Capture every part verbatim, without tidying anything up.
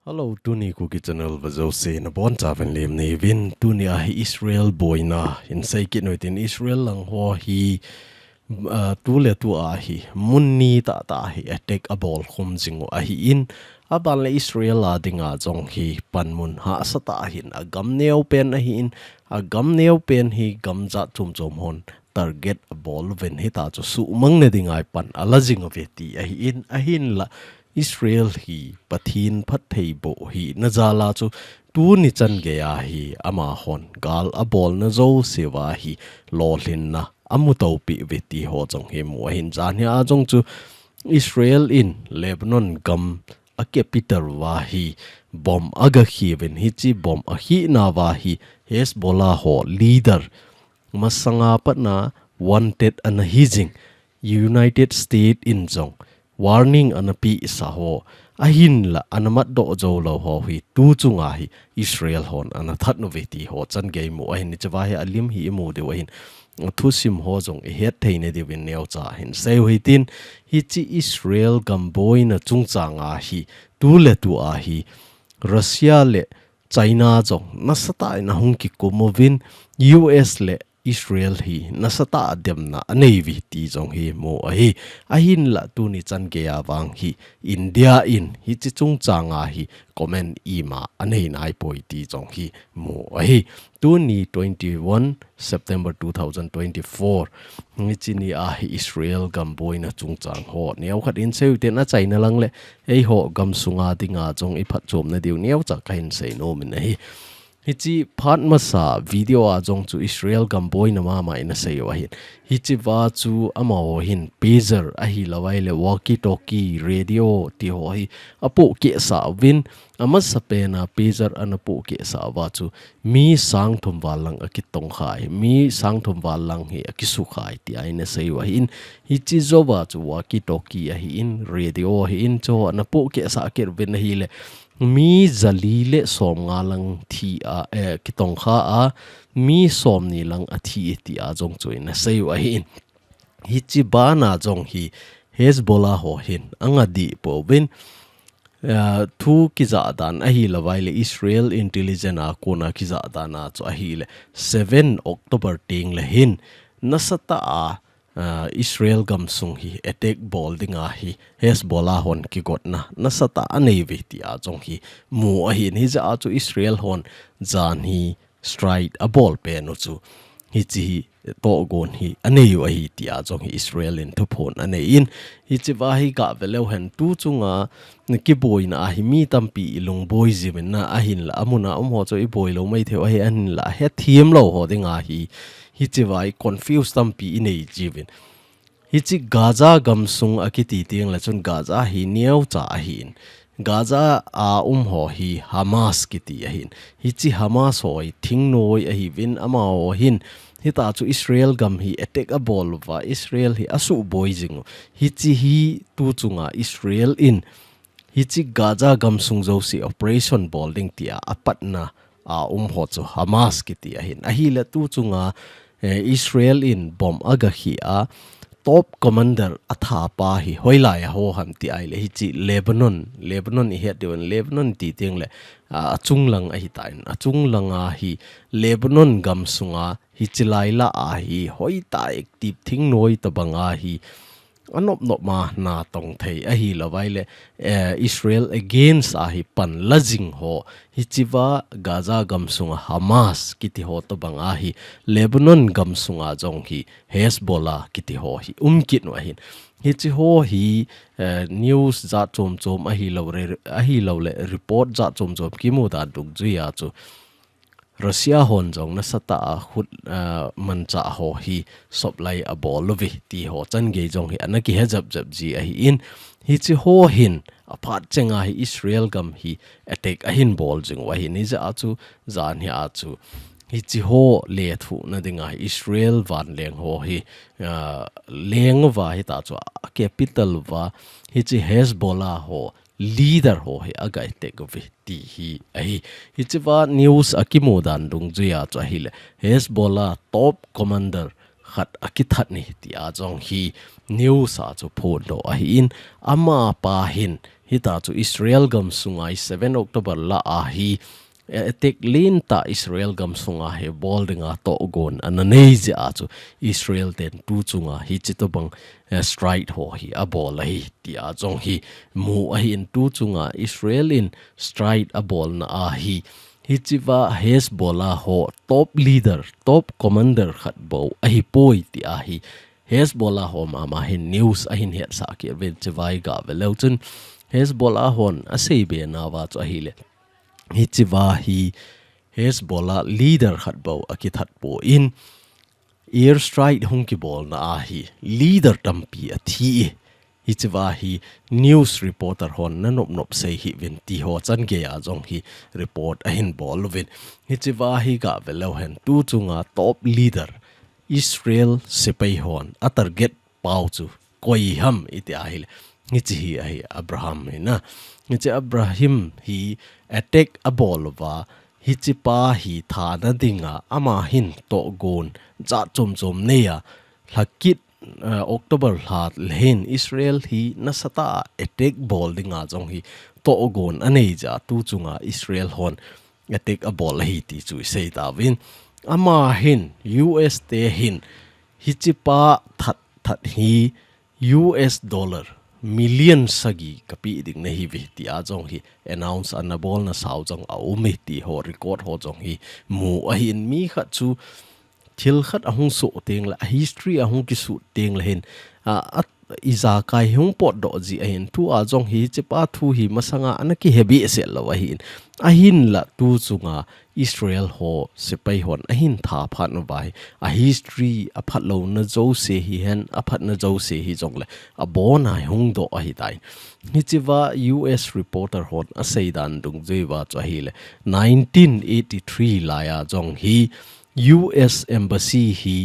Hello, tuni Kuki Channel vejouse nabonchauvin lemna neiyuvin. Tuni a hi Israel boina hin seikit u hitin, Israel lang ho hi, ah, tu le tu a hi mun ni tahtah hi attack abol khum jing u ahin, aban le Israel a dinga jong hi panmun hahsa tah ahin, agam neo pen ahin, agam neo pen hi gam jat chom chom hon target abol uvin, hita chu suhmang na dinga hi pan ala jing uve ti ahin, ahinla Israel hi Pathen phattheiboh hina jal a chu tuni chan geiya hi amahon gal abolna jouse uva hi lolhinna amu toupeh uve ti ho jong hi mu ahin, janhi a jong chu Israel in Lebanon gam a capital uva hi bomb aga khi uvin, hiche bomb akhina uva hi Hezbollah ho leader masanga patna wanted ana hi jing, United States in jong warning ana pehsa ho, ahinla ana matdoh jou lou ho hi tu chunga hi Israel hon ana that uve ti ho chan gei mu ahin, hiche uva hi alim hi imu diu ahin, athusim ho jong ihet thei na diuvin neocha hin sei u hitin, hiche Israel gam boina chungchang a hi tu le tu a hi Russia le China jong nasatah in ahung kikum uvin, U S le Israel hi nasatah a demna anei uve ti jong hi mu ahi. Ahinla tuni chan geiya vang hi India in hiche chungchang a hi comment ima anei naipoi ti jong hi mu ahi. Tuni twenty-one September two thousand twenty-four, hiche ni a hi Israel gam boina chungchang ho neokhat in sei u hitin, achaina lang le eiho gam sunga dinga jong iphatchomna diu neocha kahin sei nom in ahi. Hiche phat masa video a jong chu Israel gam boina mama in asei u ahin. Hiche uva chu amaho hin pager ahilou ahile walkie talkie radio ti ho hi apohkehsah uvin, amasa pen a pager ana pohkehsah uva chu mi sang thum val lang akitongkhai, mi sang thum val lang hi akisukhai tia in asei u ahin. Hiche jouva chu walkie talkie ahin, radio ahin, chu ana pohkehsah kit uvin ahile mi jali le somnga lang thi a, eh, kitongkha a, mi somni lang athi tia jong chu in asei u ahin. Hiche bana jong hi Hezbollah ho hin anga dih pouvin, ah, thu kijah dan ahilou ahile Israel intelligence a kona kijah dan a chu ahile seven October teng le hin nasatah a, ah, Israel gamsung hi attack bol dinga hi Hezbollah hon kigotna nasatah anei uve tia jong hi mu ahin, hijeh a chu Israel hon jan hi strike abol pen u chu hiche hi tohgon hi anei u ahi tia jong hi Israel in thuphon anei in, hiche uva hi gah ve leu hen tu chunga kiboina a hi mi tampi ilungboi jiuvin na ahinla, amun a um ho chu iboi lou maithei u ahi ahinla, ahethem lou ho dinga hi, hiche uva hi confuse tampi inei jiuvin. Hiche Gaza gamsung akiti teng le chun Gaza hi neocha ahin. Gaza a um ho hi Hamas kiti ahin. Hiche Hamas ho hi thingnoi ahiuvin, amaho hin hita chu Israel gam hi attack abol uva, Israel hi asuhboi jing u. Hiche hi tu chunga Israel in hiche Gaza gamsung jouse operation bol ding tia apatna a um ho chu Hamas kiti ahin. Ahile tu chunga, eh, Israel in bomb aga khi a, top commander atha pa hi hoilai a ho ham ti ahile hiche Lebanon, Lebanon ihet diu ahin, Lebanon ti teng le, ah, achung lang ahitan, achung langa hi Lebanon gamsunga hiche lai lah a hi hoitah a active thingnoi tobang a hi anop nop ma natong thei ahilou ahile, eh, Israel against a hi pan la jing ho, hiche uva Gaza gamsunga Hamas kiti ho tobang a hi Lebanon gamsunga jong hi Hezbollah kiti ho hi um kit u ahin. Hiche ho hi, eh, news jat chom chom ahilou re-, ahilou le report jat chom chom kimu dan dungjui a chu Russia hon jong nasatah a khut, ah, manchah ho hi supply abol uve ti ho chan gei jong hi ana kihe jep jep ji ahin, hiche ho hin aphat chenga hi Israel gam hi attack ahin bol jing u ahin, hijeh a chu jan hi a chu hiche ho lethuhna dinga hi Israel vanleng ho hi, ah, leng uva hita chu a capital uva hiche Hezbollah ho leader ho hi aga attack uve ti hi ahi. Hiche uva news akimu dan dungjui a chu ahile Hezbollah top commander khat akithat e tia jong hi news a chu phondoh ahin, amapa hin Hita chu Israel gamsunga hi seven October lah a hi, eh, attack lentah Israel gamsunga hi bol dinga tohgon ana nei jeh a chu Israel ten tu chunga hichi tobang, eh, strike ho hi abol ahi tia jong hi mu ahin, tu chunga Israel in strike abolna a hi, hichiva Hezbollah ho top leader, top commander khat bou ahipoi tia hi Hezbollah ho mama hin news ahin hetsah kit uvin, hichiva hi gah ve leu chun Hezbollah hon asei be nauva chu ahile, hichiva hi Hezbollah leader khat bou akithat poi, air strike hung kibolna a hi leader tampi athi e. Hichiva hi news reporter hon nanop nop sei hih uvin ti ho chan geiya jong hi report ahin bol uvin. Hichiva hi gah ve leu hen, tu chunga top leader Israel sepai hon a target pau chu koi ham iti ahile, hichi hi ahi, Abraham hi na. Hichi Abraham hi attack abol uva, hichipa hi thana dinga ama hin tohgon jat chom chom neiya, lha kit, eh, October lha le hin Israel hi nasatah a attack bol dinga jong hi tohgon anei jeh a tu chunga Israel hon attack abol ahi ti chu isei tauvin. Ama hin, U S te hin, hichipa that that hi U S dollar million sagi kapeh ding nahi uve tia jong hi announce ana bolna sau jong aum e ti ho, record ho jong hi mu ahin, mi khat chu thil khat ahung soh teng le, a history ahung kisut teng le hin, a, a, ijakai hung potdoh ji ahin, tua jong hi hichipa thu hi masanga ana kihe behseh lou ahin. Ahinla tu chunga Israel ho sepai hon ahin tha phat uva hi, a history aphatlouna jouse hihen, aphatna jouse hijongle, abona hung doh ahitai. Hichiva U S reporter hon asei dan dungjuiva chu ahile, nineteen eighty-three laiya jong hi U S embassy hi,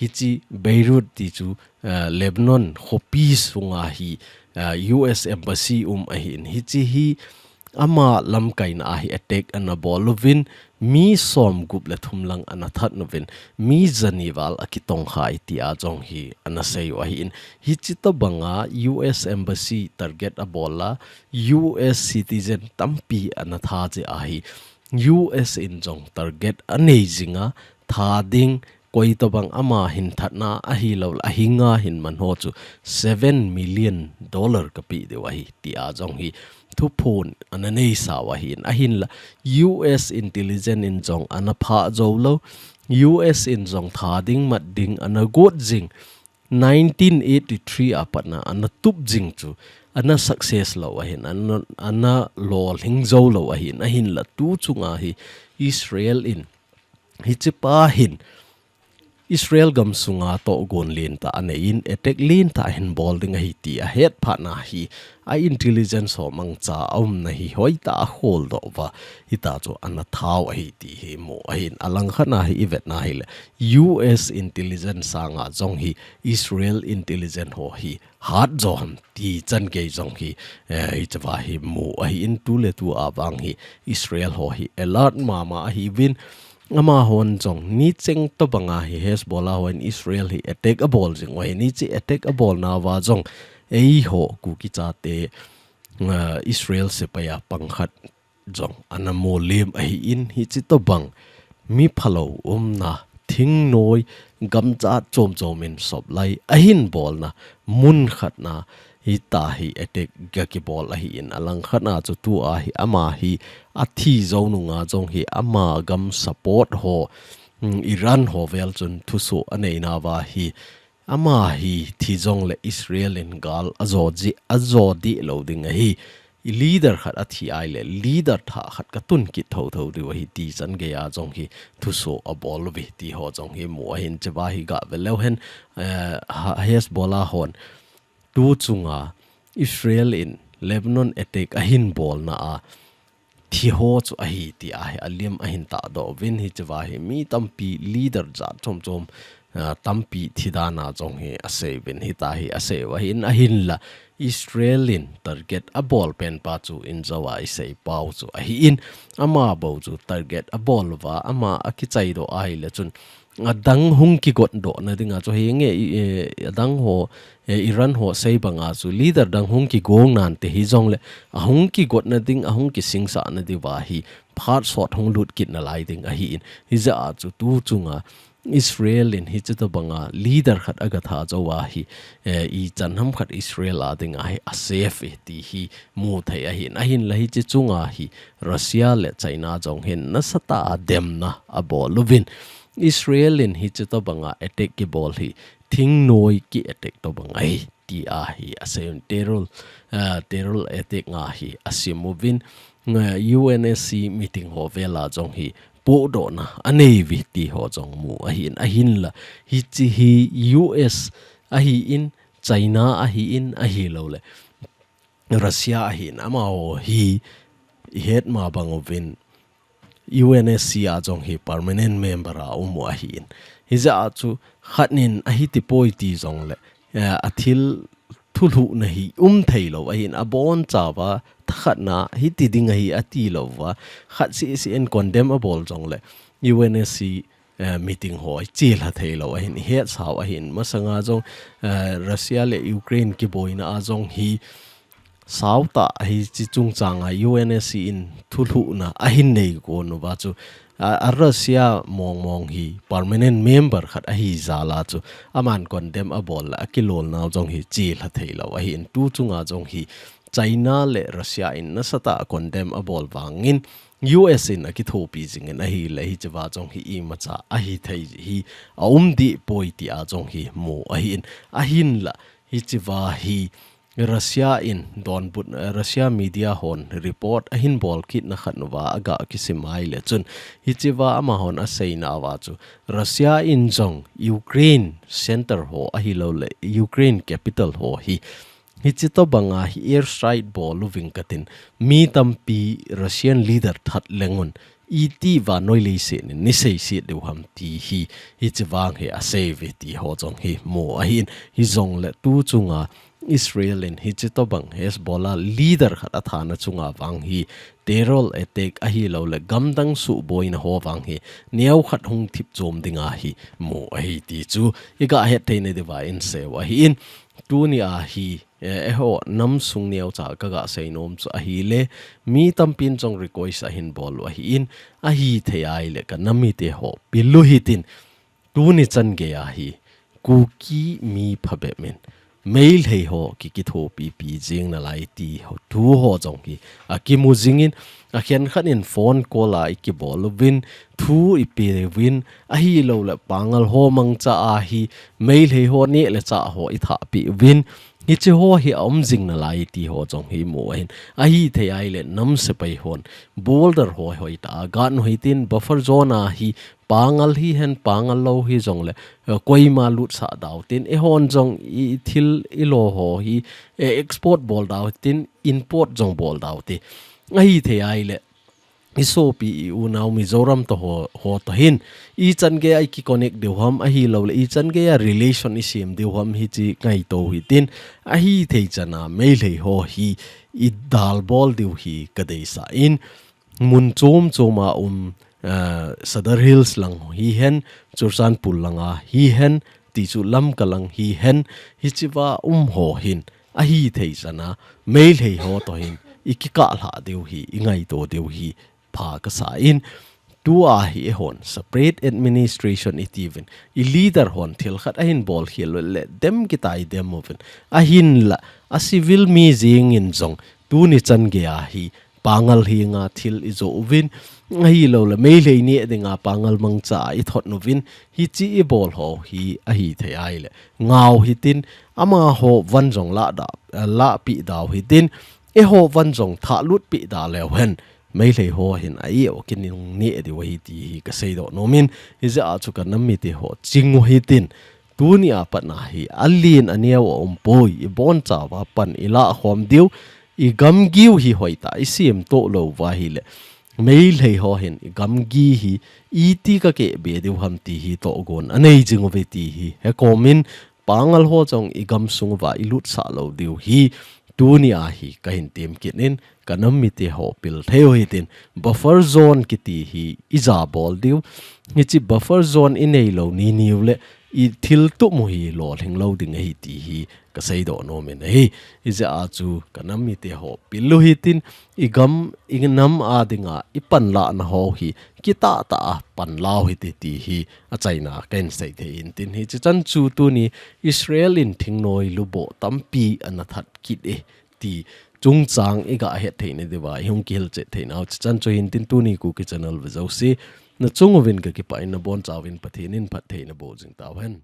hichi Beirut ti chu, eh, Lebanon khopi sunga hi, eh, U S embassy um ahin, hichi hi ama lamkaina a hi attack ana bol uvin, mi somgup le thum lang ana that uvin, mi jani val akitongkhai tia jong hi ana sei u ahin. Hichi tobanga U S embassy target abol a, U S citizen tampi ana tha jeh a hi, U S in jong target anei jinga, tha ding, koi tobang ama hin thatna ahilou le, ahinga hin man ho chu seven million dollar kapeh diu ahi tia jong hi thuphon ana nei sau ahin. Ahinla U S intelligence in jong ana phah jou lou, U S in jong tha ding mat ding ana got jing, nineteen eighty-three a patna ana tup jing chu ana success lou ahin, ana, ana lolhing jou lou ahin. Ahinla tu chunga hi Israel in, hichipa hin Israel gamsunga tohgon lentah anei in, attack lentah ahin bol ding ahi ti ahet phatna hi, a intelligence ho mangcha aumna hi hoitah a kholdoh uva, hita chu ana thau ahi ti hi mu ahin. Alangkhatna hi ivetna hile, U S intelligence sanga jong hi Israel intelligence ho hi hat jo ham ti chan gei jong hi, eh, hichiva hi mu ahin, tu le tua vang hi Israel ho hi alert mama ahiuvin, amahon jong nicheng tobanga hi Hezbollah hon Israel hi attack abol jing u ahi. Hichi attack abolnauva jong eiho Kuki chate, eh, Israel sepai a pang khat jong ana molem ahin, hichi tobang mi phalou umna, thingnoi, gamjat chom chom in soplai ahin bolna mun khatna hita hi attack ga kibol ahin. Alangkhatna chu tua hi ama hi athi jou nunga jong hi ama gam support ho, mm, Iran ho vel chun thusoh aneinauva hi ama hi thi jongle Israel in gal ajo ji, ajo dih lou ding ahi. I leader khat athi ahile, leader thah khat katun kit thotho diu ahi ti chan geiya jong hi thusoh abol uve ti ho jong hi mu ahin. Hichiva hi gah ve leu hen, eh, Ha-, Hezbollah hon tu chunga Israel in Lebanon attack ahin bolna a thi ho chu ahi ti ahi, alim ahin tahdoh uvin. Hichiva hi mi tampi leader jat chom chom, ah, tampi thi dana jong hi asei uvin, hita hi asei u ahin. Ahinla Israel in target abol penpa chu injo a isei pau chu ahin, ama bou chu target abol uva, ama akichaidoh ahile chun adang hung kigot doh na dinga chu hinge, i, eh, adang ho, eh, Iran ho sei banga chu leader dang hung kigong nante hijongle, ahung kigot na ding, ahung kisingsa na diuva hi, phat sot hung lut kit nalai ding ahin. Hijeh a chu tu chunga Israel in hiche tobanga leader khat agatha jou ahi, eh, ichan ham khat Israel a dinga hi asafe e ti hi mu thei ahin. Ahinla hiche chunga hi Russia le China jong hin nasatah a demna abol uvin. Israel in hiche tobanga attack kibol hi thingnoi ki attack tobang ahi ti ahi asei un. Terror, ah, terror attack nga hi asim uvin. Nga U N S C meeting ho vela jong hi pohdohna anei uve ti ho jong mu ahin. Ahinla hiche hi U S ahin, China ahin, ahilouleh Russia ahin, amaho hi ihet ma bang uvin U N S C a jong hi permanent member a um u ahin. Hijeh a chu khat nin ahi tipoi ti jongle, eh, athil thulhuhna hi um thei lou ahin, abonchauva thakhatna hiti ding ahi ati louva, khat seh seh in condemn abol jongle U N S C eh, meeting ho i chelha thei lou ahin, i hetsau ahin. Masanga jong, eh, Russia le Ukraine kiboina a jong hi sautah ahi, hiche chungchanga U N S C in thulhuhna ahin nei gon uva chu, a, a Russia mong mong hi permanent member khat ahi jal a chu, aman condemn abol le akilolnau jong hi chelha thei lou ahin. Tu chunga jong hi China le Russia in nasatah a condemn abol vangin, U S in akithopi jingin ahile, hichea jong hi imacha ahi thei hi aum deh poi tia jong hi mu ahin. Ahinla, hichea hi Russia in donbut, eh, Russia media hon report ahin bol kitna khat uva aga kisim ahile chun, hichea amahon aseina uva chu, Russia in jong Ukraine center ho ahilouleh Ukraine capital ho hi, hiche tobanga hi airstrike bol uving katin, mi tampi Russian leader that lengun, iti vannoi leiset in nei seiset diu ham ti hi, hiche vang hi asei uve ti ho jong hi mu ahin. Hijongle tu chunga Israel in hiche tobang Hezbollah leader khat athana chunga vang hi terror attack ahilouleh gamdang suhboina ho vang hi neokhat hung thip chom dinga hi mu ahi ti chu iga het theina diuva inseiu ahin. Tunia hi, eh, eiho namsung neocha kaga seinom chu ahile, mi tampin jong request ahin bol u ahin, ahithei ahile kanam mite ho pil u hitin, tuni chan geiya hi Kuki mi phabep in Meitei ho ki, kithopipi jing nalai ti ho, thu ho jong hi akimu jingin, akhenkhat in phone call a ikibol uvin, thu ipeuvin, ahilouleh Pangal ho mangcha a hi Meitei ho neh le chah ho ithahpeh uvin, hiche ho hi aum jing nalai ti ho jong hi mu ahin. Ahithei ahile nam sepai hon border ho hoitah a gan u hitin, buffer zone a hi Pangal hihen, Pangal lou hijongle, eh, koima lutsah dau tin, eihon jong i, i thil i lo ho hi, eh, export bol dau tin, import jong bol dau ti. Ahithei ahile, i sopi i unau Mizoram to ho, ho to hin, ichan geiya iki connect diu ham, ahilouleh ichan geiya relation isem diu ham hiche ngaito u hitin, ahithei chana Meitei ho hi idalbol diu hi kadeisah in, mun chom choma um, eh, Sadar Hills lang hihen, Churachandpur langa hihen, tichu Lamka lang hihen, hichea um ho hin, ahithei chana Meitei ho to hin ikikah lhah diu hi, ingaito diu hi pha kasa in, tua hi eihon separate administration itiuvin, i leader hon thil khat ahin bol khel uleh dem kitai dem uvin, ahinla a civil mi jengin jong tuni chan geiya hi Pangal henga thil ijoh uvin, ahilouleh Meitei neh dinga Pangal mangcha a ithot uvin, hiche ibol ho hi ahithei ahile ngau hitin, amaho van jong lahda, eh, lahpeh dau hitin, eiho van jong thahlutpeh da leu hen, Meitei ho hin a-eh u kinungneh diu ahi ti hi kaseidoh nomin, hijeh a chu kanam mite ho ching u hitin, tunia patna hi alen aneo aumpoi, ibonchauva pan ilahkhom diu, igamgiu hi hoitah a isemtoh lou uva ahile, Meitei ho hin igamgi hi iti kakehbe diu ham ti hi tohgon anei jing uve ti hi hekomin, Pangal ho jong igamsung uva ilutsah lou diu hi tuni a hi kahin tem kit in, ka nam mite ho pil thei u hitin, buffer zone kiti hi ija bol diu. Hichi buffer zone inei lou ni niu le, i thil tup mu hi lolhing lou ding ahi ti hi kasei doh nom in ahi. Ijeh a chu ka nam mite ho pil u hitin, i gam, i nam a dinga i panlahna ho hi kitah tah a panla u hite ti hi achaina kahin sei thei in tin, hichi chan chu tuni Israel in thingnoi luboh tampi ana that kit e ti chungchang i ga het theina diuva i hung kihil chet theina u. Hichi chan chu hin tin tuni Kuki Channel ve jouse, na chung uvin ka kipah in, na boncha uvin Pathen in phattheina boh jing tauhen.